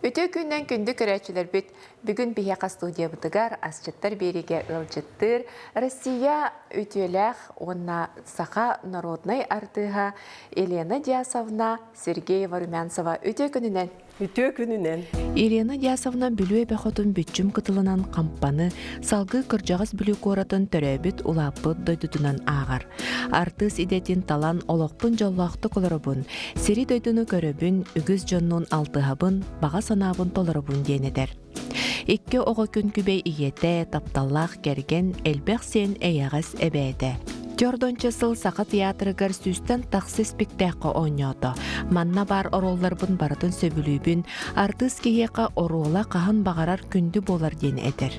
Үтүө күннэн күндү көрөөччүлэрбит! Бүгүн биһиэхэ студиябытыгар асчыттар биэриигэ ыалдьыттыыр Россия үтүөлээх уонна саха народнай артыыһа Елена Диасовна Сергеева-Румянцева үтүө күнүнэн! Үтүө күнүнэн! Елена Диасовна Бүлүү эбэ хотун бүччүм кытылынан хампаны, салгыы кырдьаҕас Бүлүү куоратын төрөөбүт улааппыт дойдутунан ааҕар. Артыыс идэтин талан олохпун дьоллоохтук олоробун, сири-дойдуну көрөбүн, үгүс дьоннуун алтыһабын, баҕа санаабын толоробун диэн этэр. Икки оҕо күн күбэй ийэтэ, тапталлаах кэргэн, элбэх сиэн эйэҕэс эбээтэ. Дьордончо сыл Саха театрыгар сүүстэн тахса испиктээххэ оонньоото. Манна баар оруолларбын барытын сөбүлүүбүн, артыыс киһиэхэ оруола хаһан баҕарар күндү буолар диэн этэр.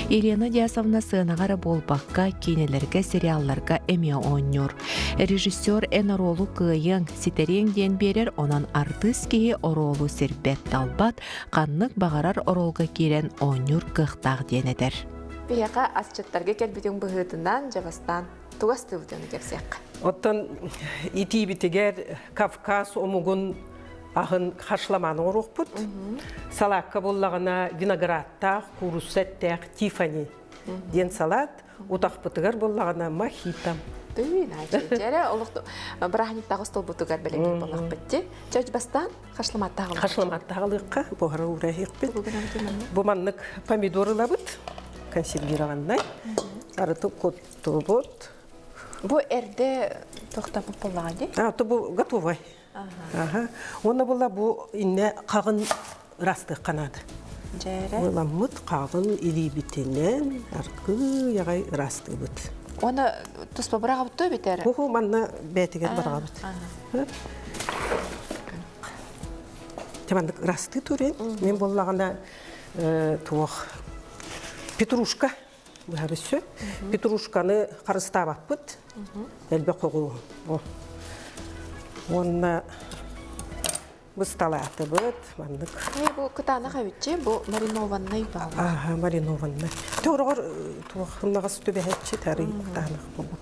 Елена Диасовна сыанаҕа эрэ буолбакка, киинэлэргэ, сериалларга эмиэ оонньуур. Режиссер эн оруолу кыайыаҥ, ситэриэҥ диэн биэрэр, онон артыыс киһи оруолу сирбэт-талбат, ханнык баҕарар оруолга киирэн оонньуур кыахтаах диэн этэр. Биһиэхэ асчыттарга кэлбитиҥ быһыытынан дьэ бастаан тугу астыыбытын кэпсиэххэ. Оттон итиибитигэр Кавказ омугун аһын хашламаны оҥоруохпут. Салаакка буоллаҕына виноградтаах, куурусса эттээх Тифани диэн салаат. Утахпытыгар буоллаҕына мохито. Дьэрэ олох бырааһынньыктааҕы столбутугар бэлэмниир буоллахпыт дии. Чэ бастаан Хашламаттааҕы Хашламаттааҕылыахха буһара уураһыахпыт. Бу маннык помидор ылабыт, консервированнай. Арыты куттубут. Бу эрдэ тохтоппут буоллаҕа дии? А, то бу готовай. Аха. Уонна була бу инне хаҕын ырастыахха наада. Дьээрэ. Ыламмыт хаҕын илиибитинэн аргыый аҕай ырастыыбыт. Уонна туспа быраҕабыт дуо эбэтэр? Бу манна бээтигэр быраҕабыт. Тимандык ырастыы турин. Мен боллаҕына туох петрушка быһабыссө. Петрушканы харыстаабаппыт. Элбэх хоҕу. Уонна бысталаатыбыт маннык. Бу кытаанах эбитчи, бу маринованный баалар. Аха, маринованный. Тоҕор туох хымнаҕас түбэһэччи тары кытаанах буолбут.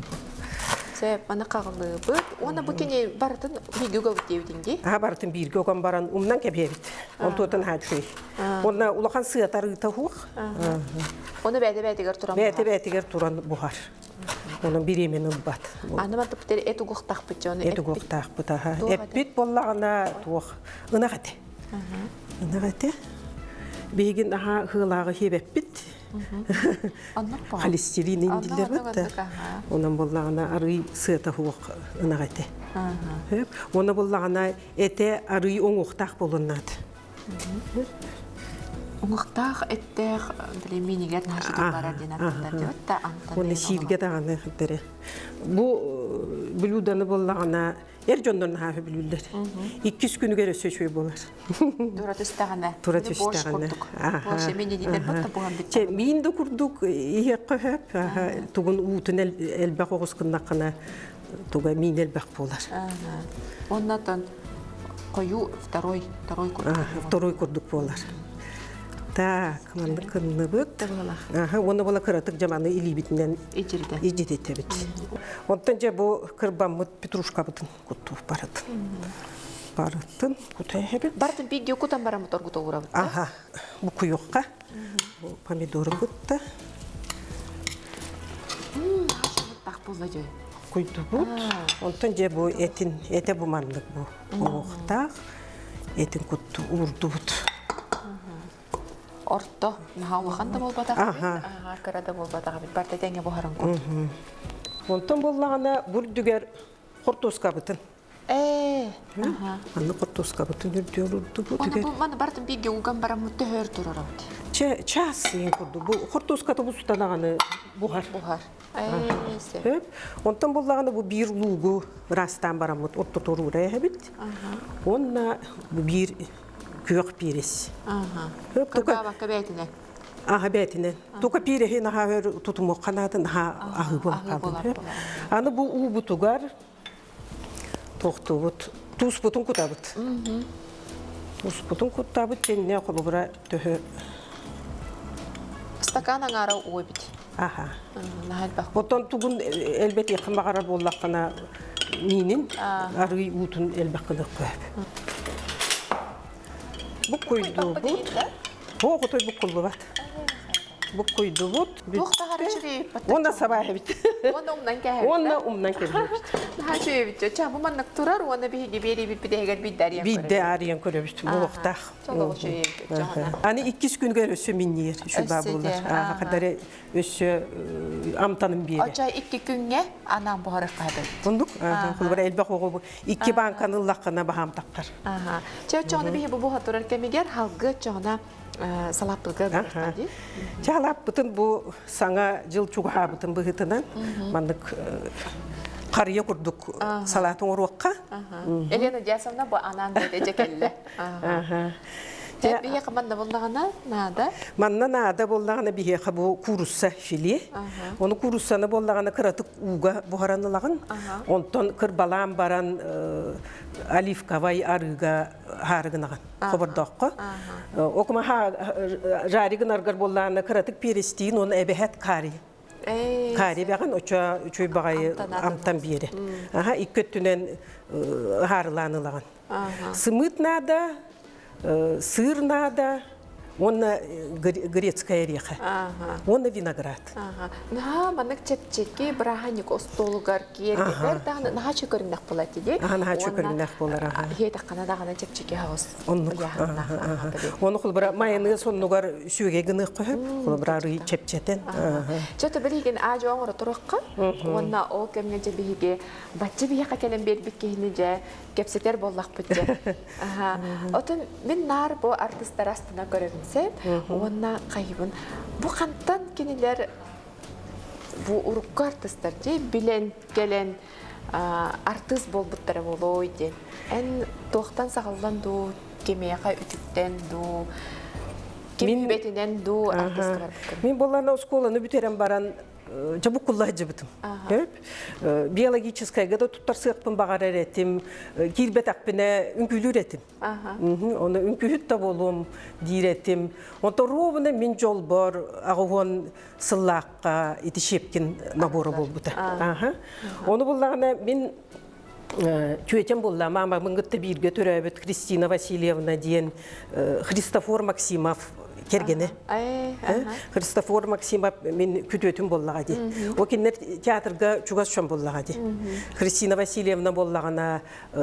Сөп, маны хаҕылыыбыт. Уонна бу кини барытын бииргэ угабыт диэбитиҥ дии? Аха, барытын бииргэ уган баран умнан кэбиһэбит. Онтуотун хаачый. Уонна улахан сыата арыыта уһуох. Оны бэйэтэ-бэйэтигэр туран Бэйэтэ бэйэтигэр туран буһар. Онон бириэмэни ылбат. Аны бардыппыт эт угуохтаахпыт дьону эт угуохтаахпыт аха. Эппит буоллаҕына туох ынах этэ. Ынах этэ. Биһигин аха хыылааҕы хиэбэппит. Холестерин индиллэр бытта. Онон буоллаҕына арый сыата хуох ынах этэ. Уонна буоллаҕына этэ арый оҥуохтаах буолуннаат. Уҥуохтаах эттээх били минигэр наһаа барар диэн аттанар диэбит да амтан Уонна сииргэ даҕаны дэрэ. Бу блюданы буоллаҕына эр дьоннор наһаа сөбүлүүллэр. Иккис күнүгэр өссө үчүгэй буолар. Тура түстэҕинэ. Тура түстэҕинэ. Борщ мини диэтэр бутта буһан бүттэ. Чэ, миин да курдук иһиэххэ сөп. Тугун уутун элбэх оҕус гыннаххына туга миин элбэх буолар. Оннотон хойуу второй, второй курдук. Второй курдук буолар. Так, маннык кынныбыт. Аха, уонна була кыратык дьаманы илиибитинэн иждитэбит. Онтон дьэ бу кырбаммыт петрушкабытын куттуур барытын. Барытын кутайабыт. Барытын биирдии кутан бараммыт оргутулурабыт. Аха, бу куйуохха. Бу помидору кутта. Куйдубут. Онтон дьэ бу этин, этэ бу маннык бу уҥуохтаах. Этин кутту уурдубут. Орто, наһаа улахан да буолбатах эбит, кыра да буолбатах эбит. Барыта тэҥҥэ буһарын курдук. Онтон буоллаҕына бу үрдүгэр хортуоскабытын Ээ, аха. Аны хортуоскабытын үрдүөр урдубут. Оны бу маны бартын бииргэ уган бараммыт төһөр турарабыт. Чэ, час иин курдук. Бу хортуоската бу сутанаҕаны буһар. Буһар. Ээ, сөп. Онтон буллаҕына бу биир луугу ыраастаан бараммыт ортотурура эһэбит. Уонна бу биир күөх пиирис. Аха. Кырбаабакка бээтинэ. Аха бээтинэ. Тука пиирэһи наһаа өр тутумуохха наатын наһаа аһыы буолар. Аны бу уубутугар Туохтуубут, тууспутун кутабыт. Тууспутун куттабыт дьэннэ холобура төһө Стакан аҥаара уу эбит. Аха. Наһаа элбэх. Оттон тугун элбэтиэххин баҕарар буоллаххына миинин арыы уутун элбэх гыныахха сөп. Буккуйдуубут. Оҕотой буккуллубат. Буккуйдубут. Туох таһар үчүгэй Уонна сабаа эбит. Уонна умнан кээһэбит. Уонна умнан кэбиһэбит. Наһаа үчүгэй Ча бу маннык турар уонна биһиги биэриибит бүтэһигэр биирдэ арыйан Биирдэ арыйан көрөбүт. Буолуохтаах. Чолоҕу үчүгэй Аны иккис күнгэр өссө минниир үчүгэй буолар. Хадары өссө амтанын биэрэр. Оча икки күҥҥэ анаан буһарыахха сөп. Ондук. Холобура элбэх оҕо икки банканы ыллаххына баһаам таххар. Чэ очоҕуна биһи бу буһа турар кэмигэр халгы очоҕуна салааппытыгар буһар дии. Чэ салааппытын бу саҥа дьыл чугаһаабытын быһыытынан маннык харыйа курдук салаатын оҥоруохха. Елена Дясовна бу анаан дьэ кэллэ. Чэ биһиэхэ манна буллаҕына наада. Манна наада буоллаҕына биһиэхэ бу куурусса филе. Ону кууруссаны буоллаҕына кыратык ууга буһаран ылаҕын. Онтон кырбалаан баран оливковай арыыга хаарыгынаҕын хобордооххо. Окума жари гынаргар буоллаҕына кыратык перестиин уонна эбэһэт карри. Карри бэҕин очо үчүй баҕайы амтан биэрэ. Аха икки өттүнэн хаарылаан ылаҕын. Сымыыт наада, сыр наада, уонна грецкая ореха, уонна виноград. Наһаа маннык чэпчэки бырааһынньык остуолугар киэргэтэр даҕаны наһаа чөкөрүннэх буолар дии. Наһаа чөкөрүннэх буолар аха. Иһиэтэххинэ даҕаны чэпчэки хаҕыс. Оннук. Ону холбура майонез оннугар сүөгэй гыныахха сөп. Холобура арыы чэпчэтэн. Чэ то билигин аа-дьуо оҥоро туруохха. Уонна ол кэмҥэ дьэ биһиги бачча биһиэхэ кэлэн биэрбит киһини дьэ кэпсэтэр буоллахпыт дьэ. Отон мин наар бу артыстар астына көрөбүн сеп уонна хайыбын бу хантан кинилэр бу урукку артыстар дьэ билэн кэлэн артыыс буолбуттара буолуой диэн. Эн туохтан саҕаллан дуу, кимиэхэ үтүктэн дуу, ким үбэтинэн дуу артыска барбыккын? Мин буоллаана оскуоланы бүтэрэн баран жабуккулла сылдьыбытым. Биологическайга да туттарсыахпын баҕарар этим, киирбэтэхпинэ үҥкүүлүүр этим. Оны үҥкүүһүт да буолуом диир этим. Онтон ровно мин дьолбор аҕыһуон сыллаахха ити Щепкин набора буолбута. Ону буллаҕына мин Түөтем булла, мамабын кытта бииргэ төрөөбүт Христина Васильевна диэн Христофор Максимов кэргэнэ. Христофор Максимов мин күтүөтүм буоллаҕа дии. О кинилэр театрга чугас дьон буоллаҕа дии. Христина Васильевна буоллаҕына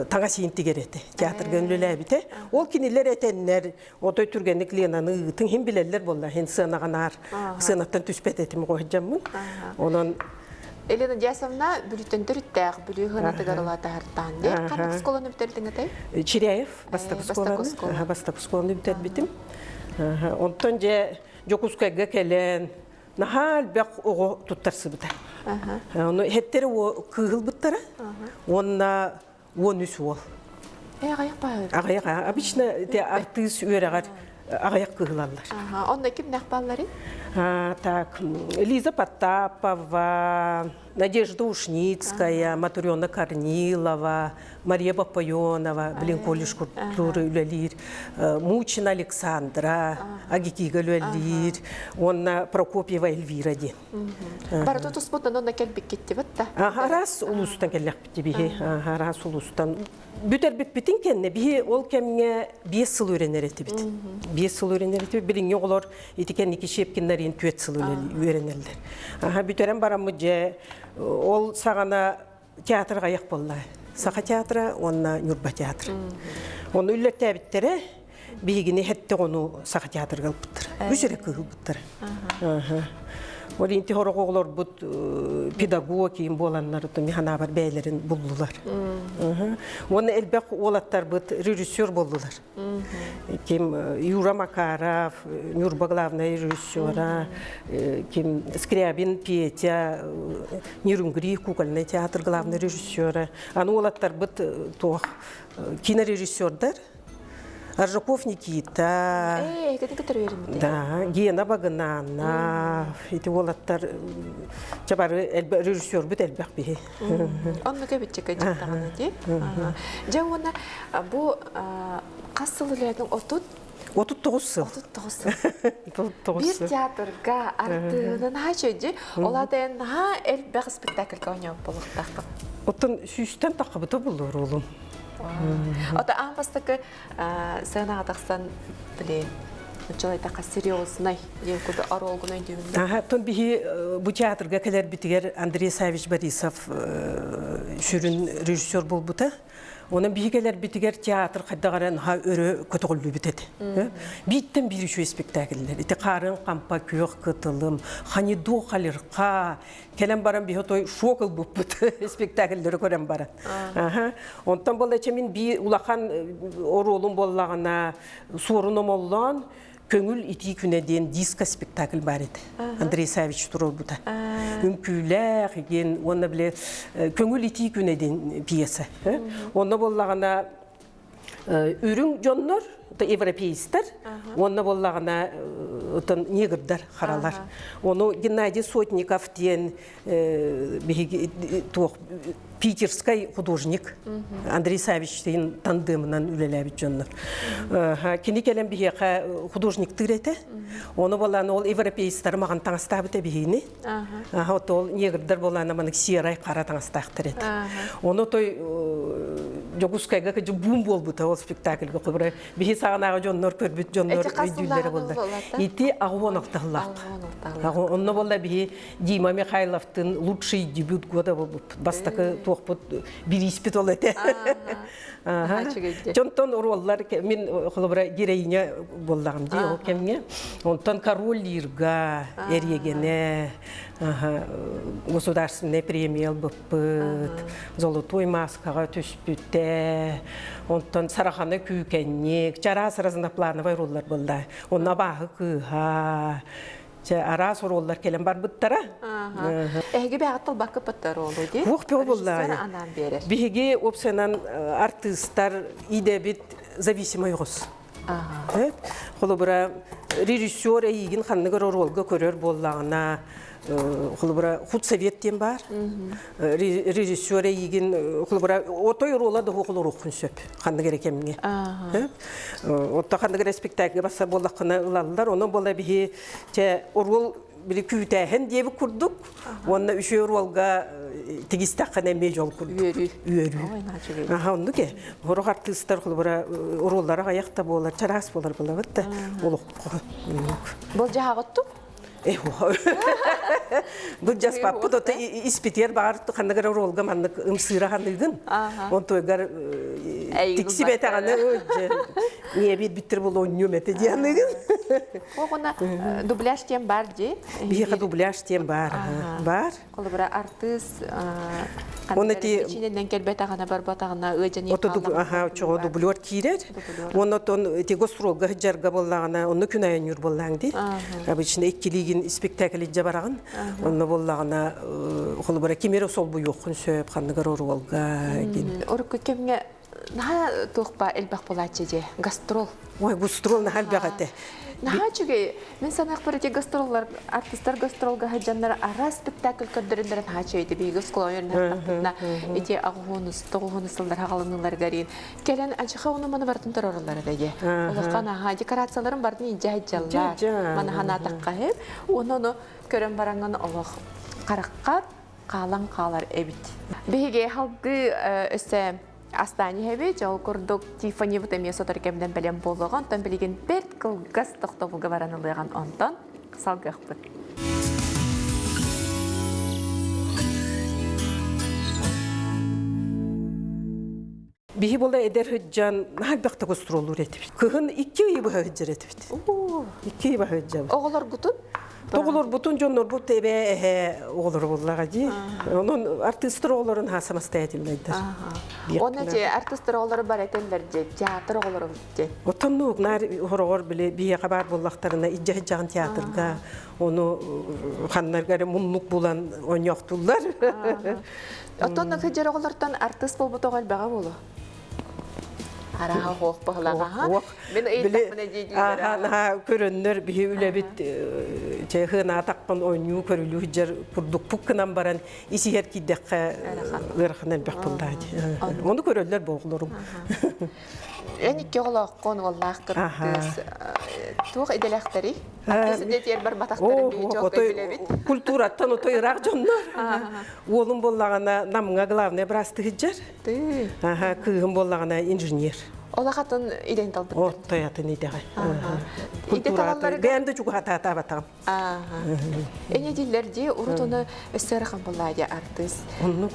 таҥас иин тигэр этэ. Театрга үлэлээбитэ. Ол кинилэр этэннэр, отой түргэнник Ленаны ыытыҥ, хин билэллэр буолла, хин сыанаҕанаар, сыанаттан түспэт этим оҕоһдьаммын. Онон Елена Дясовна Бүлүүттэн төрүттээх Бүлүү ханатыгар улаатаһартаан дии. Ханнык оскуоланы бүтэрдиҥ этэй? Чиряев бастакы оскуоланы, бастакы оскуоланы бүтэрбитим. Онтон дьэ Дьокуускайга кэлэн наһаа элбэх оҕо туттарсыбыта. Ону хеттере кыыһылбыттара уонна 13 уол. Аҕыйах баһыр. Аҕыйах. Обычно те артыыс үөрэҕэр аҕыйах кыһылаллар. Онно кимнэх баллары? Так, Лиза Потапова, Надежда Ушницкая, Матрена Корнилова, Мария Бапайонова, блин, колледж культуры үлэлиир, Мучина Александра, Агикига үлэлиир, уонна Прокопьева Эльвира диэн. Барыта туспутан онно кэлбиккиттибит да? Араас улуустан кэллэхпит биһи, араас улуустан. Бүтэрбиппитин кэннэ биһи ол кэмҥэ 5 сыл үөрэнэр этибит. 5 сыл үөрэнэр этибит. Билиҥҥи оҕолор ити кэнники Щепкиннарин 4 сыл үөрэнэллэр. Аха бүтэрэн бараммыт дьэ ол саҕана театр аҕыйах буолла. Саха театра уонна Ньурба театра. Ону үллэртээбиттэрэ биһигини хэтте ону Саха театрга ылбыттар. Үс эрэ кыһылбыттар. Ол инти хорох оҕолорбут педагог киин буоланнар миханаабар бэйэлэрин буллулар. Уонна элбэх уолаттарбыт режиссер буоллулар. Ким Юра Макаров, Нюрба главная режиссера, ким Скрябин Петя, Нерюнгри кукольный театр главный режиссера. Аны уолаттарбыт туох кинорежиссердар Аржаков Никита, да, Гена Багынанов, ити уолаттар чабары режиссербүт элбэх биһи. Онно көбүтчэкэ дьыктаҕына дии. Дьэ уонна бу хас сыл үлээтиҥ отут 39 сыл. 39 сыл. Биир театрга артыһынан наһаа үчүгэй Ол аата наһаа элбэх спектакльга оонньообут буолуохтааххын. Оттон сүүстэн таххыбыта буллар уолум. Ото аан бастакы сыанаҕа тахсан били Чолайтаха серьезнай диэн курдук оруолгун өйдүүбүн. Аха, тон биһи бу театрга кэлэрбитигэр Андрей Савич Борисов сүрүн режиссер буолбута. Онон биһи кэлэрбитигэр театр хайдах эрэ наһаа өрө көтөҕүллүбүт этэ. Бииртэн биир үчүгэй спектакльлэр. Ити Хаарын хампа, Күөх кытылым, Ханиду халирха кэлэн баран биһи той шок ылбыппыт спектакльлэри көрөн баран. Онтон буолла мин би улахан оруолум буоллаҕына Суорун Омоллоон Көҥүл итии күнэ диэн диско спектакль баар этэ. Андрей Савич туруорбута. Үҥкүүлээх диэн уонна били Көҥүл итии күнэ диэн пьеса. Онно буоллаҕына үрүҥ дьоннор, европейстар, уонна буоллаҕына отон негрдар харалар. Ону Геннадий Сотников диэн биһиги туох питерскай художник Андрей Савичтыын тандемынан үлэлээбит дьоннор. Кини кэлэн биһиэхэ художниктыыр этэ. Ону болан ол европейстары маҕан таҥастаабыт биһиини. Ол негрдар болан маннык серай хара таҥастаахтар этэ. Ону той Дьокуускайга кыдьы бум буолбута ол спектакльга холобура биһи саҕанааҕы дьоннор көрбүт дьоннор өйдүүллэрэ буолла. Ити аҕуон алтаһылаах. Онно болла биһи Дима Михайловтын лучший дебют года буолбуппут. Бастакы туохпут бирииспит ол этэ. Дьонтон оруоллар мин холобура героиня буоллаҕым дии ол кэмҥэ. Онтон король Лирга, Эриэгэнэ, государственная премия ылбыппыт, золотой маскаҕа түспүтэ, онтон Сараханы күүкэнньик, чараас разноплановай роллар буолла. Онно абааһы кыыһа, Чэ, араас оруоллар кэлэн барбыттара. Эһиги бэҕэт талбакка паттар оруолу дии. Уох бөҕө буоллаҕа. Анаан биэрэр. Биһиги уопсайынан артыыстар идэбит зависимый оҕус. Холобура, режиссер эйигин ханнык оруолга көрөр буоллаҕына, холобура, худсовет диэн баар. Режиссер эйигин холобура, отой оруола да холоруоххун сөп ханнык эрэ кэмҥэ. Отто ханнык эрэ спектакльга барса буоллаххына ылаллар. Онон буола биһи чэ оруол били күүтээһин диэбит курдук уонна үчүгэй оруолга тигистэххинэ эмиэ дьол курдук. Үөрүү. Үөрүү. Аха оннук э. Сорох артыыстар холобура оруоллара аҕыйах да буолар, чараас буолар буолабыт да олоххо. Былдьаһаҕыттук? Былдьаспаппыт ото испитиэр баҕар ханнык эрэ оруолга маннык ымсыыра ханыыгын. Онтуйгар тиксибэтэҕинэ ийэбит биттер болонньум этэ дианыгын. Оҕуна дубляж диэн бар дии. Биһиэхэ дубляж диэн бар. Бар. Холобура артыыс Оны ти ичинен келбетаҕына барбатаҕына ыадьани Ото аха очоҕо дублер киирэр. Уонна отон ти гастролга сылдьарга буоллаҕына онно күн айанньуур буоллаҕыҥ дии. Обычно иккилиигин спектакль илдьэ бараҕын. Онно буоллаҕына холобура ким эрэ солбуйуоххун сөп ханныгар оруолга диэн. Урукку кэмҥэ наһаа туохпа элбэх буолааччы дии гастрол. Ой, гастрол наһаа элбэх этэ. Наһаа үчүгэй. Мин санаахпар ити гастроллар, артистар гастролга сылдьаннар араас спектакль көрдөрөллөрө наһаа үчүгэй этэ. Биһиги оскуола үөрэнэхтахпытына ити аҕыһуонус, тоҕуһуонус сыллар хаҕаланыыларыгар кэлэн ачыха ону маны барытын торороллор этэ дии. Улахан аха декорацияларын барытын илдьэ сылдьаллар. Маны ханаатахха иһин. Уонна ону көрөн бараҥҥын олох хараххар хаалан хаалар эбит. Биһиги халгыы өссө астаан иһэбит. Ол курдук Тиффанибыт эмиэ сотору кэминэн бэлэм буолуоҕа. Онтон билигин бэрт кылгас тохтобулга баран ылыаҕын онтон салгыахпыт. Биһи була эдэр сылдьан наһаа элбэхтик устуруоллуур этибит. Кыһын икки ый быһа сылдьар этибит. Икки ый быһа сылдьабыт. Оҕолоргутун? Оҕолорбутун дьоннорбут эбээ эһээ оҕолоро буоллаҕа дии. Онон артыыстар оҕолорун аһа самостоятельнайдар. Онно же артыыстар оҕолоро бар этэллэр же театр оҕолоро же. Оттон наар хороҕор били биһиэхэ баар буоллахтарына илдьэ сылдьаҕын театрга ону ханнарга эрэ муннук булан Араха хоох баһылаҕа. Мин ыйыттахпына дии-диилэр. Аха, көрөннөр биһи үлэбит чэ хынаатахпын оонньуу көрүлүү сылдьар курдукпук гынан баран ис-иһэр киирдэххэ ыарахан элбэх буоллаа дии. Ону көрөллөр бу оҕолорум. Эн икки оҕолооххун, уоллаах кыргыз. Туох идэлээхтэрий? Артыыс идэтигэр барбатахтарын биһи чуолкай билэбит. Культураттан отой ыраах дьоннор. Уолум буоллаҕына Намҥа главный быраастыы сылдьар. Аха, кыыһым буоллаҕына инженер. Олох атын идэни талбыттар. Оттой атын идэҕэ. Культурата. Бэйэм да чугаһатаатаабатаҕым. Эне диллэр дии, урут ону өссө ыарахан буоллаа дии артыыс. Оннук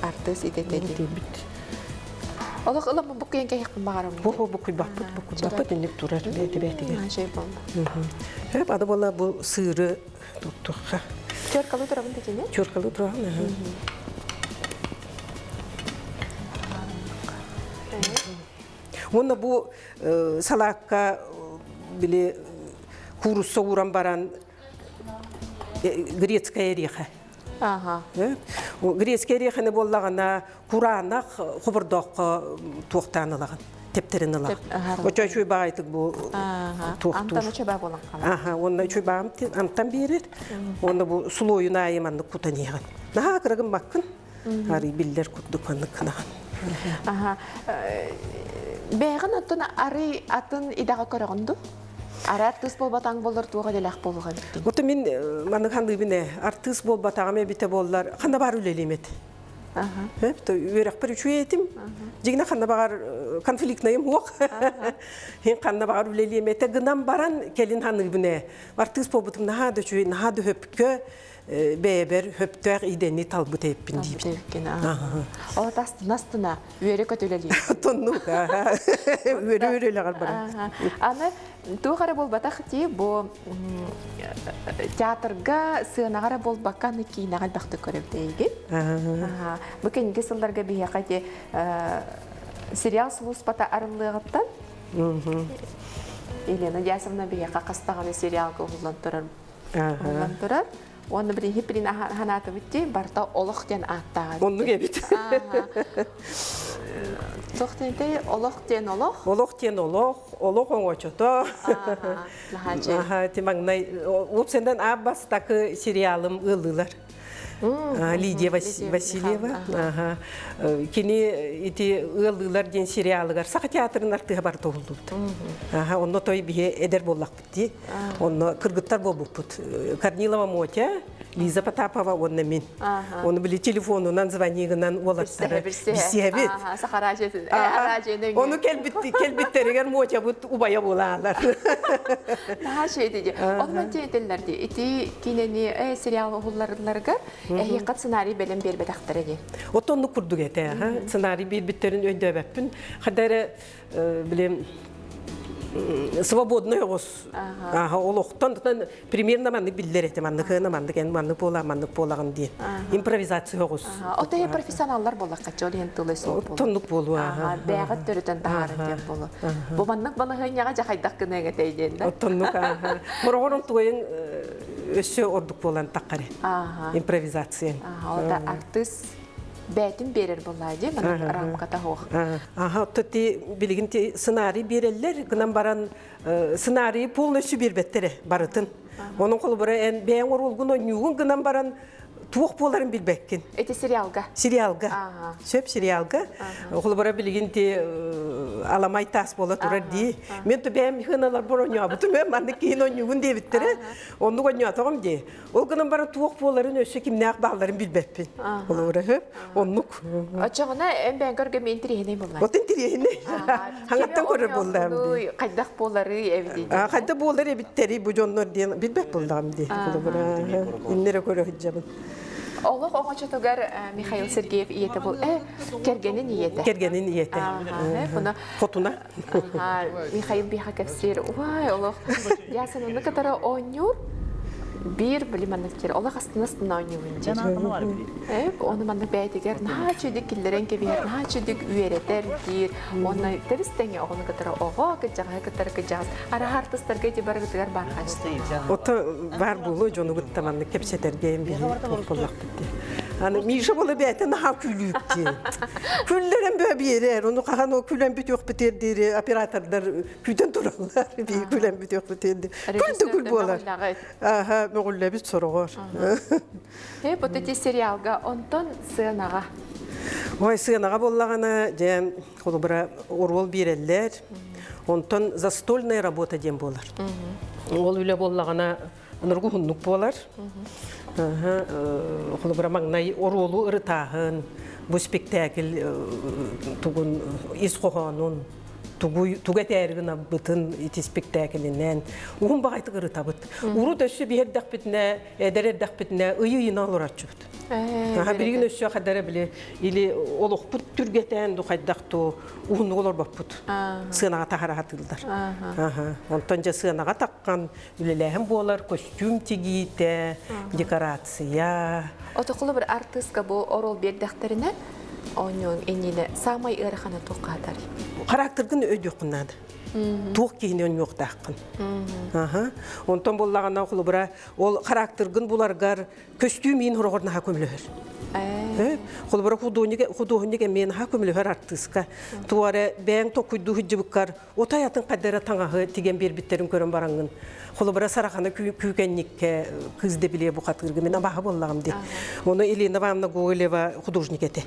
Артыыс идэтэ дии. Олох ыламмын буккуйан кэһиэхпин баҕарабын. Бу буккуйбаппыт, буккуйбаппыт инник турар бэйэтэ бэйэтигэр. Шей буолла. Хөп ады буолла бу сыыры туттуохха. Чөркалы турабын дэтини? Чөркалы турабын. Уонна бу салаакка били куурусса ууран баран грецкая ореха. Ага. Грецкая ореханы буоллаҕына кураанах хобордооххо туохтаан ылаҕын тэптэрин ылаҕын. Очо үчүй баҕайтык бу туохтуур. Амтан үчүй баа буолан хаалар. Аха, уонна үчүй баҕам амтан биэрэр. Уонна бу сулуойун аайы маннык кутан иһэҕин. Наһаа кырагын баккын. Арый биллэр курдук маннык гынаҕын. Аха. Бэйэҕин оттон арый атын идэҕэ көрөҕүн дуу? Ары артыыс буолбатаҥ буоллар туох идэлээх буолуох эбиттин? Ото мин маннык хандыыбын ээ. Артыыс буолбатаҕым эбитэ буоллар ханна баар үлэлиим эт. Үөрэхпэр үчүгэй этим. Дьиҥинэ ханна баҕар конфликтнайым суох. Һин ханна баҕар үлэлиэм этэ гынан баран кэлин ханыыбын ээ. Артыыс буолбутум наһаа да үчүгэй, наһаа да хөпкө бэйэбэр хөптөөх идэни талбыт эппин диибин. Ол астына астына үөрэ көтүлэлиир. Тоннук үөрэ үөрэлэҕэр баран. Аны туох эрэ буолбатах дии бу театрга сыанаҕа эрэ буолбакка аны киинэҕэ элбэхтик көрөбүт эйигин. Бу кэнники сылларга биһиэхэ ити сериал сулууспата арыллыаҕыттан Елена Ясовна биһиэхэ хас даҕаны сериалга уһуллан турар уһуллан турар. Уонна билиһи билин ханаатыбыт дии барыта олох диэн ааттааҕа. Оннук эбит. Туох диэнтэй олох диэн олох. Олох диэн олох, олох оҥочото. Аха, ти маҥнай уопсайынан аан бастакы сериалым ыаллыылар. Лидия Васильева. Аха. Кини ити ыаллыылар диэн сериалыгар Саха театрын артыыһа барыта уһуллубут. Аха, онно той биһи эдэр буоллахпыт дии. Онно кыргыттар буолбуппут. Корнилова Мотя, Лиза Потапова уонна мин. Оны били телефонунан звонигынан уолаттары билсиһэбит. Ону кэлбиттеригэр Мотябыт убайа буолаалар. Наһаа үчүгэй Ону мен этэллэр дии. Ити киинэни сериал уһулларыларыгар эһиэхэ сценарий бэлэм биэрбэтэхтэрэ дии. Отоннук курдук этэ. Сценарий биэрбиттерин өйдөөбөппүн. Хада эрэ билим свободный оҕус олохтон примерно маннык биллэр этэ маннык маннык эн маннык буола маннык буолаҕын диэн импровизация оҕус Ото профессионаллар буоллахха ол иһин тылы суох буолуо Тоннук буолуо бэйэҕит төрүтэн таһааран диэн буолуо бу маннык балаһыанньаҕа дьэ хайдах гыныаҥ этэй диэн да Оттоннук хороҕор онтугайын өссө ордук буолан таххаре импровизация Ото артыыс бээтин биэрэр буоллаа дии маннык рамката суох. Аха, отто ти билигин ти сценарий биэрэллэр, гынан баран сценарийы полностью биэрбэттэрэ барытын. Онон холобура эн бэйэҥ оруолгун ойнуугун гынан баран туох буоларын билбэккин. Эти сериалга. Сериалга. Сөп сериалга. Холобура билигин ти аламай таас буола турар дии. Мен то бэйэм хыналар бар ойнуабытым, маннык киһин ойнуугун диэбиттэрэ. Оннук ойнуатаҕым дии. Ол гынан баран туох буоларын өссө кимнээх баалларын билбэппин. Олора хөп, оннук. Оччоҕуна эн бэйэҥ көргө интириэһинэй буоллаа. Вот интириэһинэй. Хаҥаттан көрөр буоллаам дии. Хайдах буолары эбит Хайда буолар эбиттэри бу дьоннор диэн билбэт буоллаҕым дии. Холобура, иннere көрө сылдьабын. Олох оҥочотугар Михаил Сергеев ийэтэ был кэргэнин ийэтэ. Кэргэнин ийэтэ. Буну Хотуна. Михаил биһа кэпсиир. Уай, олох Ясен оны кытары оонньуур. Биир били маннык диир. Олох астына астына оонньуубун диир. Оны маннык бэйэтигэр наһаа үчүгдүк киллэрэн кэбиһэр, наһаа үчүгдүк үөрэтэр диир. Онно тэбис тэҥэ оҕону кытары оҕо, кыдьаҕаһы кытары кыдьаҕас. Араһа артыстарга ити барыгытыгар баар хаачыстыба. Ото баар буолуо дьону кытта маннык кэпсэтэргэ биһи туох буоллахпыт дии. Аны Миша буола бэйэтэ наһаа күлүүк диэн. Күллэрэн бөө биэрэр, ону хаһан ол күлэн бүтүөхпүтүөр диэри оператордар күүтэн тураллар. Биһи күлэн бүтүөхпүтүөр диэри. Күл да күл буолар. Аха, мөҕүллэбит сороҕор. Э, вот эти сериалга онтон сыанаҕа. Ой, сыанаҕа буоллаҕына, дьэ, холобура, оруол биэрэллэр. Онтон застольная работа диэн буолар. Ол үлэ буоллаҕына, Нургу уһуннук буолар. Холобура маҥнай оруолу ырытааһын, бу спектакль тугун ис хоһоонун, тугу тугу этээри гынабытын ити спектаклинэн уһун баҕайтык ырытабыт. Урут өссө биһэрдэхпитинэ, эдэр эрдэхпитинэ ыйы-ыйына олороччубут. Аха билигин өссө хадара били или олохпут түргэтээн ду хайдах ту уһуннук олорбоппут. Сыанаҕа таһара хатыыллар. Онтон дьэ сыанаҕа таххан үлэлээһин буолар, көстүүм тигиитэ, декорация. Отокулу бір артыска бу орол биэрдэхтэринэ оонньуон иннинэ саамай ыарахана туохха атарый? Характергын өйдүөххүн наада. Туох киһини онньуохтааххын. Онтон буоллаҕына холобура ол характергын буларгар көстүүм иин хороҕор наһаа көмөлөһөр. Холобура художник эмиэ наһаа көмөлөһөр артыыска. Туора бэйэҥ токуйдуу сылдьыбыккар Отой атын хайдара таҥаһы тигэн биэрбиттэрин көрөн бараҥҥын, холобура сараханы күүкэнниккэ кыыс да билиэ бухатыырга мин абааһы буоллаҕым дии. Ону Елена Ивановна Гоголева художник этэ.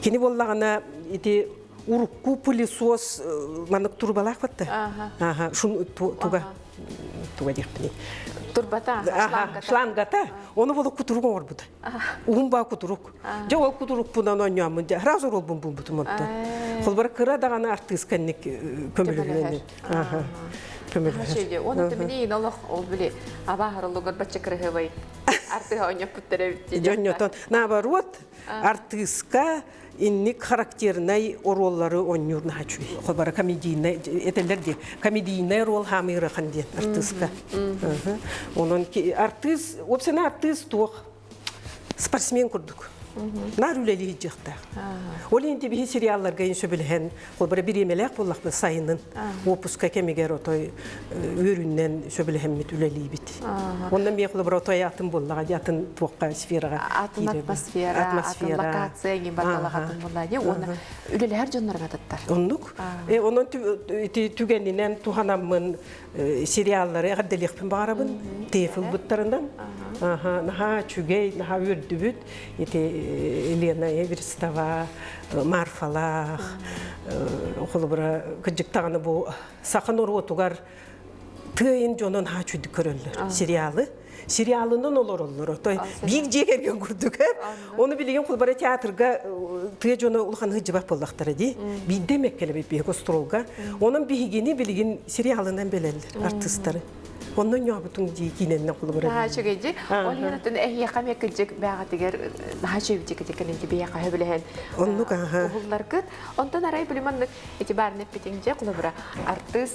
Кини буоллаҕына ити урукку пылесос маннык турбалаах батта. Аха, шун туга туга диэхпиний. Турбата, шлангата. Шлангата. Ону болу кутурук оҥорбута. Уһун баа кутурук. Дьэ ол кутурукпунан оонньооммун дьэ сразу оруолбун булбутум онтон. Холбора кыра даҕаны артыыска инник көмөлөһүнэн. Көмөлөһөр. Оны түмүнейин олох ол били абааһырыллыгар бачча кырыһыбай артыыһа оонньоппуттар эбит дии. Дьонньотон наоборот артыыска инник характернай оруоллары оонньуур наһаа үчүгэй. Холбора комедийнай этэллэр дии комедийнай роль хаамый ыарахан диэн артыыска. Онон артыыс, уопсайынан артыыс туох спортсмен курдук. Наар үлэлии сылдьыахтаах. Ол иһин биһи сериалларга ин сөбүлэһэн, холбора бириэмэлээх буоллахпын сайынын уоппуска кэмигэр отой үөрүүнэн сөбүлэһэммит үлэлиибит. Онно эмиэ холобура отой атын буоллаҕа дии атын туохха сфераҕа атын атмосфера, атын локация иҥин бардалах атын буолла дии уонна үлэлэһэр дьоннорун атыттар. Оннук. Онон ити түгэнинэн туһанаммын сериаллары эҕэрдэлиэхпин баҕарабын ТФ ылбыттарынан наһаа үчүгэй наһаа үөрдүбүт ити Елена Эверстова Марфалаах холобура кырдьык даҕаны бу саха норуотугар тыайын дьоно наһаа үчүгдүк көрөллөр сериалы сериалынан олороллор отой биир дьиэ кэргэн курдук ону билигин холобура театрга тыа дьоно улахан сылдьыбат буоллахтара дии биирдэ эмэккэлэбит биһиги остуолга онон биһигини билигин сериалынан билэллэр артыыстары онно ньообутуҥ дии киинэннэн холобура наһаа үчүгэй дии ол иһин оттон эһиэхэ эмиэ кырдьык бээҕитигэр наһаа үчүгэй дии кэлин биһиэхэ сөбүлэһэн оннук аха уһулларгыт онтон арай билим ити баарына эппитиҥ дьэ холобура артыыс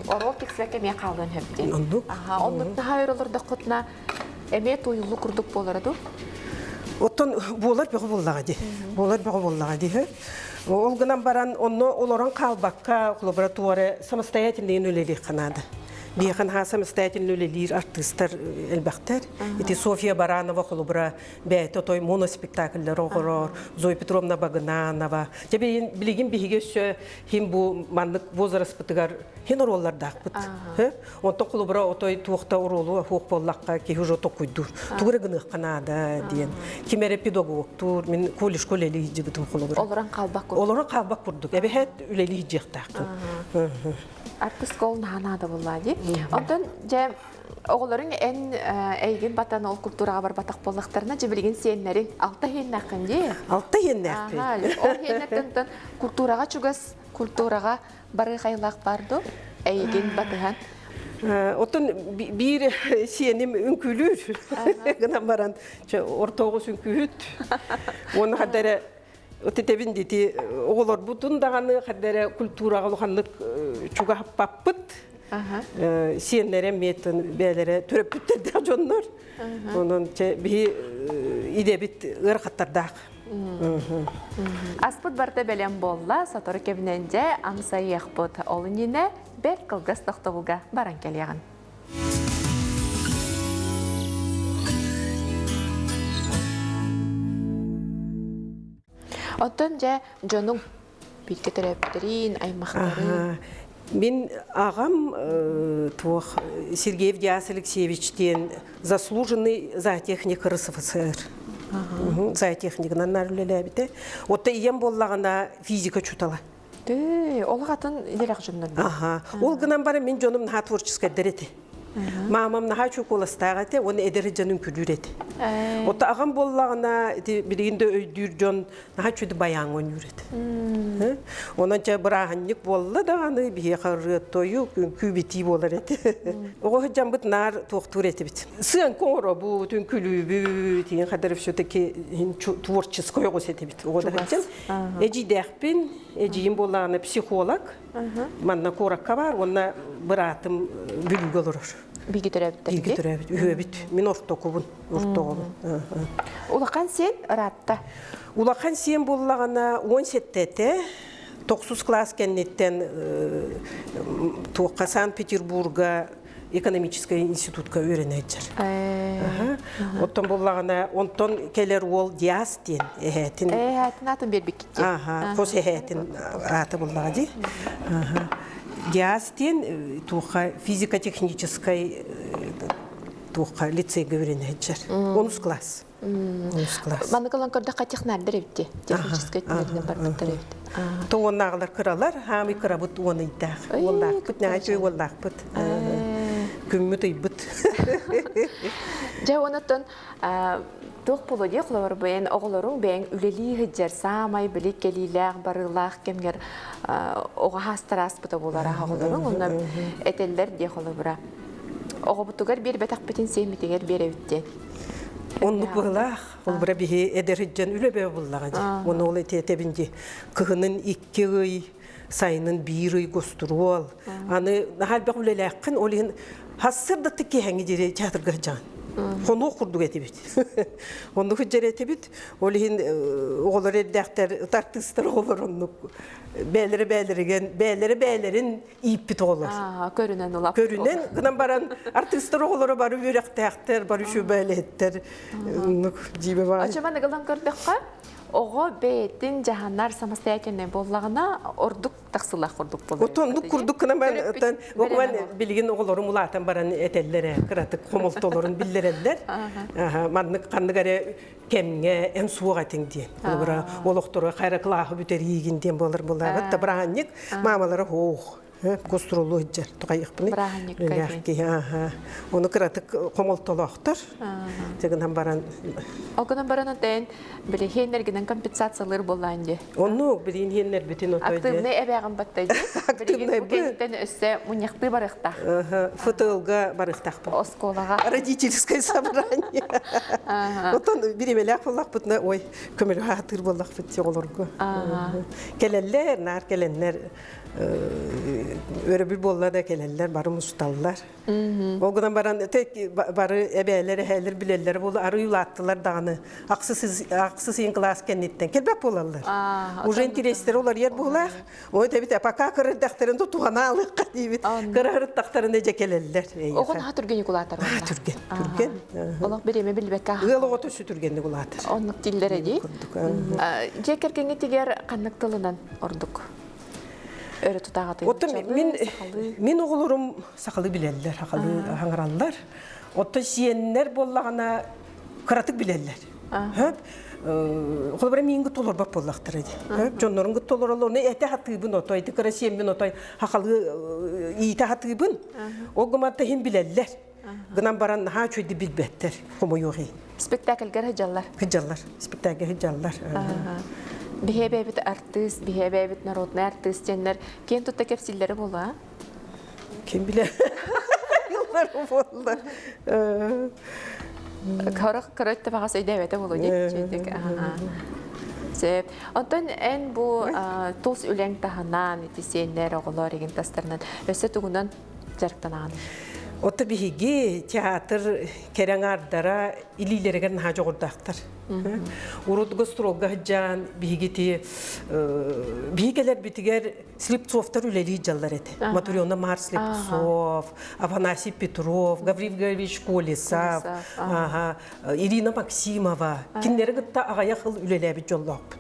оруол тиксибэккэ эмиэ хаалыан сөп диэн. Оннук. Аха, оннук наһаа өр олордоххутуна эмиэ туойуллуу курдук буолара дуу? Оттон буолар бөҕө буоллаҕа дии. Буолар бөҕө буоллаҕа дии. Ол гынан баран онно олорон хаалбакка, лаборатория самостоятельно үлэлиэххэ наада. Биһиэхэ наһаа самостоятельно үлэлиир артыыстар элбэхтэр. Ити Софья Баранова холобура бэйэтэ отой моноспектакльлары оҕорор, Зоя Петровна Багынанова. Дьэ билигин биһиги өссө хин бу маннык возрастпытыгар хин оруоллардаахпыт. Онтон холобура отой туохта оруолу суох буоллахха киһи уже токуйдуур. Тугу эрэ гыныахха наада диэн. Ким эрэ педагогтуур, мин колледжка үлэлии сылдьыбытым холобура. Олорон хаалбат курдук. Олорон хаалбат курдук. Эбэһээт үлэлии сылдьыахтааххын. Артыска ол наһаа наада буоллаа дии. Онтон дьэ Оҕолоруҥ эн эйигин батан ол култуураҕа барбатах буоллахтарына, дьэ билигин сиэннэриҥ алта иһиэннээххин дии. Алта иһиэннээхпин. Ол иһиэннэртэн култуураҕа чугас, култуураҕа барыы хайылаах баар дуу? Эйигин батыһан. Оттон биир сиэним үҥкүүлүүр гынан баран ортоҕус үҥкүүһүт. Уонна хадда эрэ Тэтэбин дити оҕолорбутун даҕаны хадда эрэ культураҕа улаханнык чугаһаппаппыт. Сиэннэрэ эмиэ бэйэлэрэ төрөппүттэрдээх дьоннор. Онон биһи идэбит ыарахаттардаах. Аспыт барыта бэлэм буолла, сотору кэминэн дьэ амсайыахпыт. Ол иннинэ бэрт кылгас тохтобулга баран кэлиэҕин. Оттон дьэ дьонуҥ бииргэ төрөөбүттэрин, аймахтарын. Мин аҕам туох Сергеев Диас Алексеевич диэн заслуженный зоотехник РСФСР. Зоотехнигынан наар үлэлээбитэ. Отто ийэм буоллаҕына физика учуутала. Тыы, ол атын идэлэх дьоннор. Аха. Ол гынан баран мин дьонум наһаа творческайдар этэ. Маамам наһаа чокуоластаах этэ, уонна эдэр дьонун күлүүр этэ. Отто аҕам буоллаҕына ити билигин да өйдүүр дьон наһаа үчүгэй байааҥҥа ойнуур этэ. Онон чэ бырааһынньык буолла даҕаны биһиэхэ ырыа-тойук, үҥкүү-битии буолар этэ. Оҕо сылдьаммыт наар туохтуур этибит. Сыаҥка оҥоробут, үҥкүүлүүбүт, иһин хадары все-таки творческой оҕус этибит. Оҕо да сылдьан. Эдьиийдээхпин, эдьиийим буоллаҕына психолог. Манна куоракка баар уонна быраатым Бүлүүгэ олорор. Бииргэ төрөөбүттэр. Бииргэ төрөөбүт, үһүөбүт. Мин ортокубун, ортоҕобун. Улахан сиэн ыраатта. Улахан сиэн буоллаҕына 17-тэ тохсус класс кэнниттэн туохха Санкт-Петербурга экономическай институтка үөрэнээччэр. Оттон буоллаҕына онтон кэлэр уол Диас диэн эһээтин Эһээтин аатын биэрбиккит дии. Аха, хос эһээтин аата буоллаҕа дии. Диас диэн туохха физико-техническай туохха лицейгэ үөрэнээччэр. Онус класс. Онус класс. Маннык ылан көрдөххө технардар эбит техническай түнэринэн барбыттар эбит. Тоҕоннааҕылар кыралар, хаамый кырабыт уон ыйдаах. Уоллаахпыт, наачуй уоллаахпыт. Күммүт ыйбыт. Дьэ, онуттан туох буолуо дии холобур бэйэн оҕолоруҥ бэйэҥ үлэлии сылдьар саамай били кэлиилээх барыылаах кэмҥэр оҕо хаастара ааспыта буолар оҕолоруҥ онно этэллэр дии холобура оҕобутугар биэрбэтэхпитин сиэммитигэр биэрэбит диэн. Оннук быһылаах. Холобура биһи эдэр сылдьан үлэ бөҕө буллаҕа дии. Уонна ол ити этэбин дии кыһынын икки ый, сайынын биир ый гостуруол. Аны наһаа элбэх үлэлээххин, ол иһин хассыр киэһэҥҥи диэри театрга сылдьаҕын. Хонуох курдук этибит. Оннук сылдьар этибит. Ол иһин оҕолор эрдээхтэр, артыыстар оҕолор оннук бээлэрэ бээлэригэн, бээлэрэ бээлэрин ииппит оҕолор. Көрүнэн улап. Көрүнэн гынан баран артыыстар оҕолоро бары үөрэхтээхтэр, бары үчүгэйэлэһиттэр. Оннук дьиибэ баҕайы. Оччоҕо ылан көрдөххө, оҕо бэйэтин дьаһанар самостоятельнай буоллаҕына ордук тахсылаах курдук буолар. Отон курдук гынан баран оҕоман билигин оҕолорум улаатан баран этэллэр ээ кыратык хомолтолорун биллэрэллэр. Маннык ханнык эрэ кэмҥэ эн суох этиҥ диэн. Холобура олохтору хайра кылааһы бүтэриигин диэн буолар буолаабыт да бырааһынньык маамалара хоох гастролу сылдьар тухайыахпыный киһи ону кыратык хомолтолоохтор гынан баран Ол гынан баран онтон били хиэннэргинэн компенсациялыыр буоллаан дии. Онну билин хиэннэрбитин отой Активный эбэҕин баттай дии. Активный бу кэнниттэн өссө мунньахтыы барыахтаах. ФТЛга барыахтаахпын. Оскуолаҕа. Родительское собрание. Оттон биримэлээх буоллахпытына ой көмөлөһө сатыыр буоллахпыт оҕолорго. Кэлэллэр, наар кэлэннэр өрөбүл буолла да кэлэллэр, бары мусталлар. Ол гынан баран бары эбээлэр, эһээлэр билэллэр буолу арый улааттылар даҕаны ахсыс ыйын кылаас кэнниттэн кэлбэт буолаллар. Уже интириэстэрэ уларыйар буолаах. Ой тэбит пока кырырдахтарын тутуһана алыахха диибит. Кырырыттахтарына дьэ кэлэллэр. Оҕо наһаа түргэнник улаатар. Түргэн, түргэн. Олох бириэмэ билбэккэ. Ыал оҕото өссө түргэнник улаатар. Оннук дииллэр дии. Дьиэ кэргэҥҥитигэр ханнык тылынан ордук? Өрө тутааҕытый. Оттон мин мин оҕолорум сахалыы билэллэр, сахалыы хаҥыраллар. Оттон сиэннэр буоллаҕына кыратык билэллэр. Хөп холобура миин кытта олорбот буоллахтара дии. Хөп дьоннорун кытта олороллор, ону этэ хатыыбын отой, ити кыра сиэммин отой хахалыы иитэ хатыыбын. Ол гыманта иһин билэллэр. Гынан баран наһаа үчүгэйдик билбэттэр, хомойуох иһин. Спектакльгэр сылдьаллар. Сылдьаллар, спектакльгэ сылдьаллар. Биһиэ бэйэбит артыыс, биһиэ бэйэбит народный артыыс диэннэр киэн тутта кэпсииллэрэ буолуо, Ким билэр? Йыллар буолла. Кыра кыра өттө өйдөөбөтө буолуо диэччитик. Сөп. Онтон эн бу тус үлэҥ таһынан ити сиэннэр, оҕолор игин тастарынан өссө тугунан дьарыктанаҕын? Отто биһиги театр кэрэ аҥаардара илиилэригэр наһаа дьоҕурдаахтар. Урут гастролга сылдьан биһиги биһи кэлэрбитигэр Слепцовтар үлэлии дьаллар этэ. Матрена Мар Слепцов, Афанасий Петров, Гаврил Гаврилович Колесов, Ирина Максимова. Кинилэри кытта аҕыйах ыл үлэлээбит дьоллоохпут.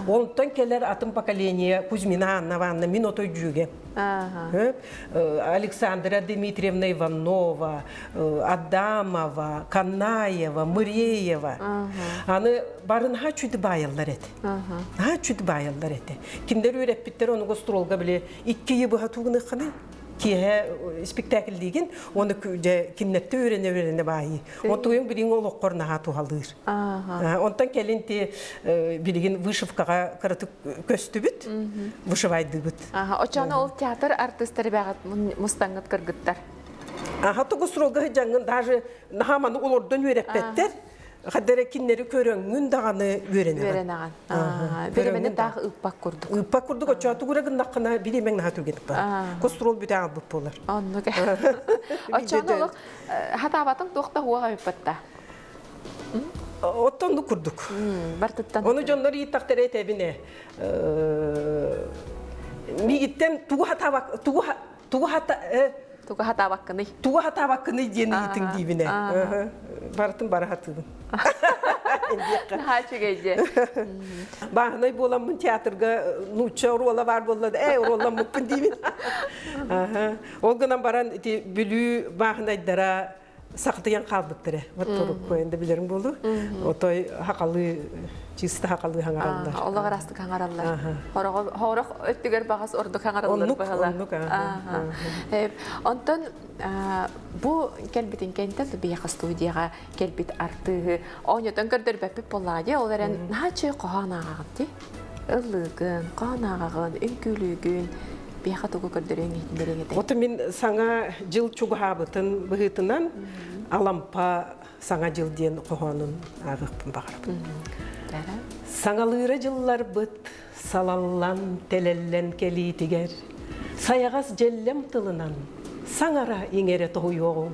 Онтон кэлэр атын поколение Кузьмина Анна Ивановна, мин отой дьүөгэм. Александра Дмитриевна Иванова, Адамова, Канаева, Мыреева. Аны барынха чүді байаллар эти. Наһаа чүд баайаллар этэ. Кинилэр үөрэппиттэр ону гастролга били икки ыйы быһа туугуныххыный киэһэ спектакльдиигин уонна дьэ кинилэртэ үөрэнэ-үөрэнэ баайыы. Онтугуйун билигин олоххор наһаа туһалыыр. Онтон кэлин ти билигин вышивкаҕа кыратык көстүбүт, вышивайдыыбыт. Очону ол театр артыыстары бэҕэт мустаҥҥыт кыргыттар. Аха тугу срога сыдьаҥҥын даже наһаа маны олордон үөрэппэттэр. Хадара киннери көрөҥҥүн даҕаны үөрэнэҕин. Үөрэнэҕин. Биримэни таах ыыппак курдук. Ыыппак курдук оччоотугура гыннаххына биримэҥ наһаа түргэнник бар. Костуруол бүтэ аалбыт буолар. Оннук. Оччону олох хатаабатыҥ туох да хуох эбиппатта. Оттон курдук. Бартыттан. Ону дьоннор ииттахтара этэбине. Мигиттен тугу хатаабак тугу тугу хата Тугу хатаабаккыный? Тугу хатаабаккыный диэн ыйытыҥ диибинэ. Барытын бары хатыыбын. Наһаа үчүгэй дьэ. Бааһынай буоламмын театрга нуучча оруола баар буолла да, ээ оруолламмыппын диибин. Ол гынан баран ити Бүлүү бааһынайдара сахатыйан хаалбыттара. Вот турукку енді билерим болу. Отой хақалы чисто хақалы хаңараллар. Олох ырастык хаңараллар. Хорох өттүгэр бағас ордук хаңараллар быһала. Оннук, Онтон бу кэлбитин кэнтэн биһиэхэ студияҕа кэлбит артыыһы оонньотон көрдөрбөппүт буоллаҕа дии. Ол эрэн наһаа хоһоон ааҕаҕын дии. Ыллыыгын, хоһоон ааҕаҕын, үҥкүүлүүгүн, биһиэхэ тугу көрдөрүөҥ иһитиннэриэҥ этэй? Ото мин саҥа дьыл чугаһаабытын быһыытынан Алампа Саҥа дьыл диэн хоһоонун ааҕыахпын баҕарабын. Саҥалыыра дьылларбыт салаллан, тэлэллэн кэлиитигэр сайаҕас дьэллэм тылынан саҥара иҥэрэ тоһуйуоҕуҥ.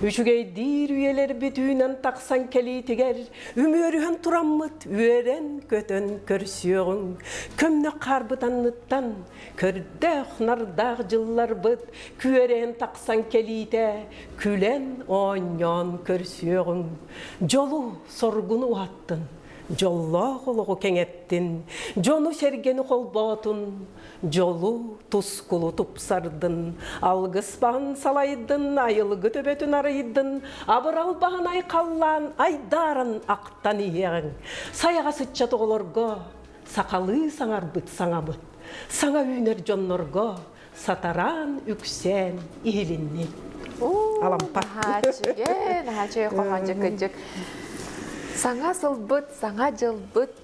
Үчүгэйдиир үйэлэрбит үүнэн тахсан кэлиитигэр үмүөрүһэн тураммыт үөрэн-көтөн көрсүөҕүҥ. Көмнөх хаарбыт анныттан көрдөөх-нардаах дьылларбыт күөрэйэн тахсан кэлиитэ күлэн оонньоон көрсүөҕүҥ. Дьолу, соргуну уһаттын, дьоллоох олоҕу кэҥэттин, дьону-сэргэни холбоотун, дьолу, тускулу тупсардын, алгыс баһын салайдын, айылгы төбөтүн арыйдын, абырал баһын айхаллаан, айдааран ахтан иһиэҕиҥ. Сайаҕас ыччат оҕолорго сахалыы саҥарбыт саҥабыт, саҥа үүнэр дьоннорго сатараан үксээн иһилинни. Алампа. Наһаа наһаа үчүгэй хоһоончук кырдьык. Саҥа сылбыт, саҥа дьылбыт,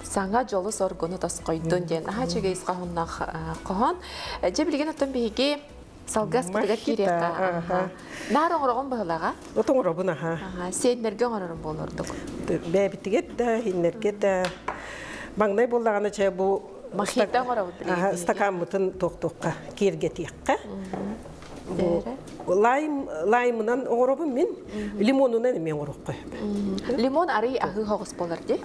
саҥа дьолу соргуну тосхойдун диэн наһаа үчүгэй ис хоһоонноох хоһоон. Дьэ билигин оттон биһиги салгыы аспытыгар киириэххэ. Наар оҥороҕун быһылаҕа. От оҥоробун аха. Сиэннэргэ оҥорорум буолуордук. Бэйэбитигэр да, иһиннэргэ да. Маҥнай буоллаҕына чэ бу Мохито оҥоробут билигин. Стакаммытын туохтуохха, киэргэтиэххэ. Бу лайм лаймынан оҥоробун мин. Лимонунан эмиэ оҥоруохха сөп. Лимон арый аһыы хоҕус буолар дии.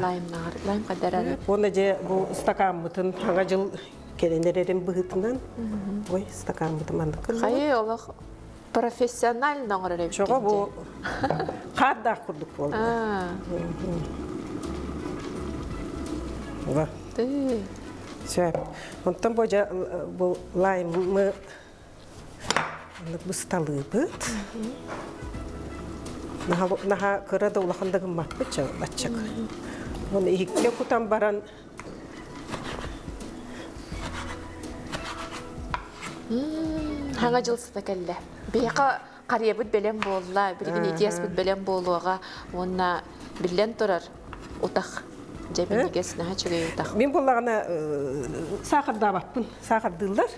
Лаймнааҕар лайм хаддар Уонна дьэ бу стакаммытын саҥа дьыл кэлэн эрэрин быһыытынан ой стакаммытын маннык Хайы олох профессионально оҥорор эбиккин Чоҕо бу хаардаах курдук буолла. Ва. Сөп. Онтон бу дьэ бу лаймы бысталыыбыт. Наһаа кыра да улахан да гыммаппыт баччак. Оны иһиккэ кутан баран Хаҥа дьыл сыта кэллэ. Биһиэхэ харыйабыт бэлэм буолла, билигин итиэспит бэлэм буолуоҕа уонна биллэн турар утах дьэ минньигэс наһаа үчүгэй утах. Мин буоллаҕына саахардаабаппын, саахардыыллар.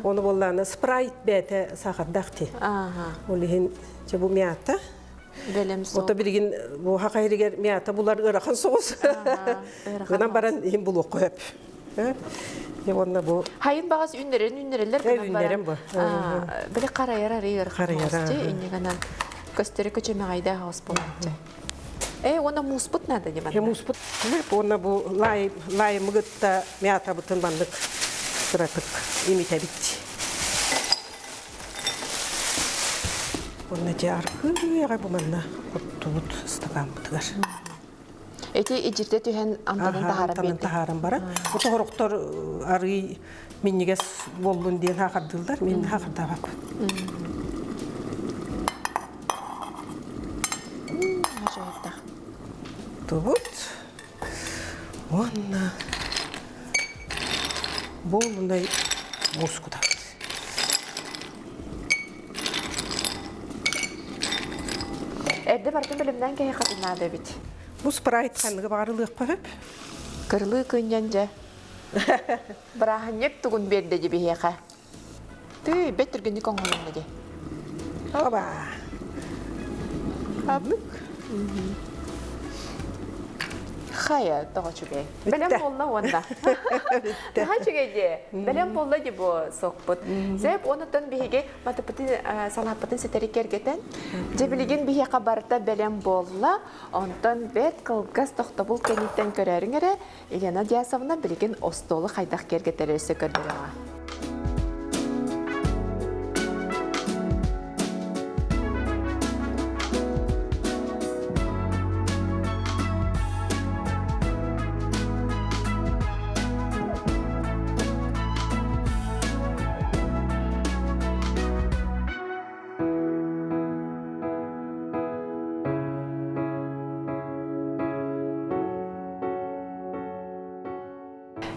Ону буоллаҕына спрайт бэйэтэ саахардаах дии. Ол иһин дьэ бу мята. Бэлэм Ото билигин бу хаха иһигэр мята булар ыарахан соҕус. Гынан баран иһин булуохха сөп. Дьэ уонна бу Хайын баҕас үннэрин үннэрэллэр гынан баран. бу. Били харайар арый ыарахан соҕус иннигэнэн көстөрү көчөмөҕөйдөөх оҕус буолааччы. Э, уонна мууспут наада дии манна. Мууспут уонна бу лай лаймыгытта мятабытын маннык кыратык имитэбит. Уонна дьэ аргыый бу манна куттубут стакаммытыгар. Эти ижирде түһэн амтанын таһааран амтанын таһааран баран. Отоһорохтор арый минньигэс буоллун диэн хаахардыыллар, мин хаахардаабаппын. Тубут. Уонна буолунай мускутабыт. Эрдэ бартын бэлэмнээн кэһи хатынаада эбит. Бу спрайт ханныгы баҕарылыахха сөп. Кырылыы кынньан дьэ. Бырааһынньык тугун биэрдэ дии биһиэхэ. Тыый, бэт түргэнник оҥоһулунна дии. Оба. Хабык. Хайа, тоҕо үчүгэй. Бэлэм буолла уонна. Наһаа үчүгэй дии. Бэлэм буолла дии бу сокпут. Сөп, онуттан биһиги матыппытын салааппытын ситэри кэргэтэн, дьэ билигин биһиэхэ барыта бэлэм буолла. Онтон бэрт кылгас тохтобул кэнниттэн көрөөрүҥ эрэ, Елена Дясовна билигин остуолу хайдах киэргэтэрэ өссө көрдөрөҕө.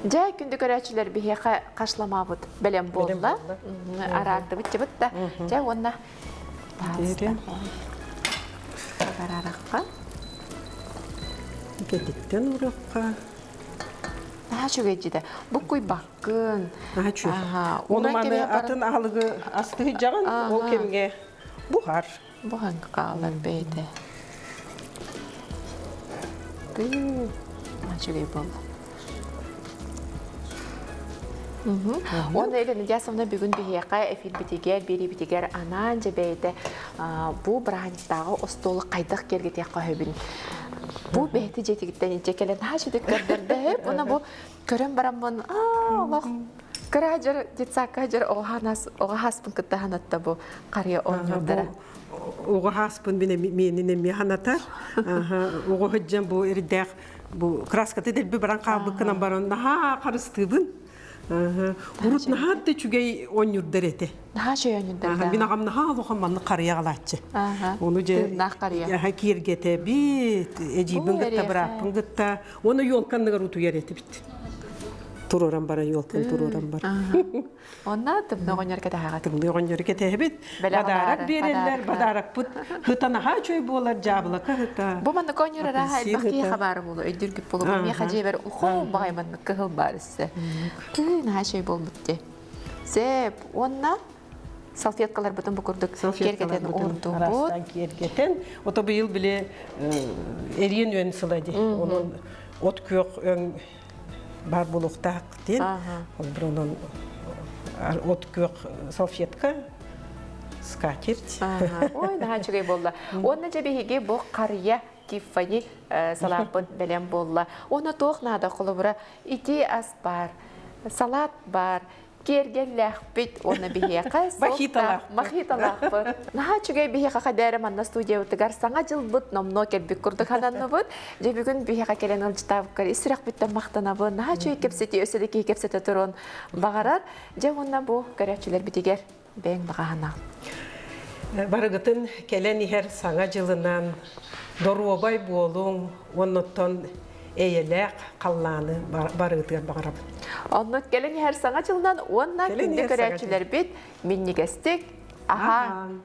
Дьэ, күндү көрөөччүлэр биһиэхэ хашламаабыт бэлэм буолла. Араардыбыт дьыбыт да. Дьэ, уонна Барарахха. Кэтиттэн уруохха. Наһаа үчүгэй дьиде. Бу куйбаккын. Наһаа үчүгэй. Ону маны атын аһылыгы астыһыдьаҕын ол кэмҥэ буһар. Буһан хаалар бэйэтэ. Тыы, үчүгэй буолла. Уонна Елена Дясовна бүгүн биһиэхэ эфирбитигэр, биэриибитигэр анаан дьэ бэйэтэ бу бырааһынньыктааҕы остуолу хайдах киэргэтиэххэ сөбүн бу бэйэтэ дьиэтигиттэн илдьэ кэлэн наһаа үчүгэй көрдөрдө. Уонна бу көрөн бараммын аа олох кыра дьэр детсадка дьэр оҕо хааспын кытта ханатта бу харыйа оонньуурдара оҕо хааспын миэнин эмиэ ханатар оҕо сылдьан бу эрдээх бу краската дэлби баран хаалбыккынан баран наһаа харыстыыбын урут наһаа да үчүгэй оонньуурдар этэ наһаа үчүгэй оонньуурдар мин аҕам наһаа улахан маннык харыйа аҕалааччы ону дьэ харыйа киэргэтэбит эдьиийбин кытта бырааппын кытта Уонна елка анныгар утуйар этибит. Туруоран баран елканы туруоран баран. Онна тымны оҕонньор кэтэһэҕит. Тымны оҕонньору кэтэһэбит. Бадарак биэрэллэр, бадаракпыт хытан аһаа чөй буолар, дьаабылака хыта. Бу маннык оонньуур арааһа элбэх киһи хабаары буолу, өйдүүргүт буолу. Миэхэ дьиэбэр ухуу баҕай маннык кыһыл баар өссө. Тыы наһаа чөй буолбут дии. Сеп, уонна салфеткаларбытын бу курдук киэргэтэн уурдубут. Киэргэтэн, ото быйыл били эриэн үөн сыла ди. Онон от күөх өҥ бар буолуохтаах диэн. Ол онон от күөх салфетка скатерть. Ой, наһаа үчүгэй буолла. Уонна дьэ биһиги бу харыйа Тиффани салааппыт бэлэм буолла. Уонна туох наада холобура ити ас бар, салат бар, киэргэллээхпит уонна биһиэхэ мохитолаахпыт. Мохитолаахпыт. Наһаа үчүгэй биһиэхэ хадээрэ манна студиябытыгар саҥа дьылбыт номнуо кэлбит курдук сананныбыт. Дьэ бүгүн биһиэхэ кэлэн ыалдьытаабыккар ис сүрэхпиттэн махтанабын. Наһаа үчүгэй кэпсэтии өссө да киһи кэпсэтэ туруон баҕарар. Дьэ уонна бу көрөөччүлэрбитигэр бэйэҥ баҕаһына. Барыгытын кэлэн иһэр саҥа дьылынан доруобай буолуҥ уонна оттон эйэлээх халлааны барыытыгар баҕарабын. Оннук кэлэн иһэр саҥа дьылынан уонна күндү көрөөччүлэрбит минньигэстик аһаан.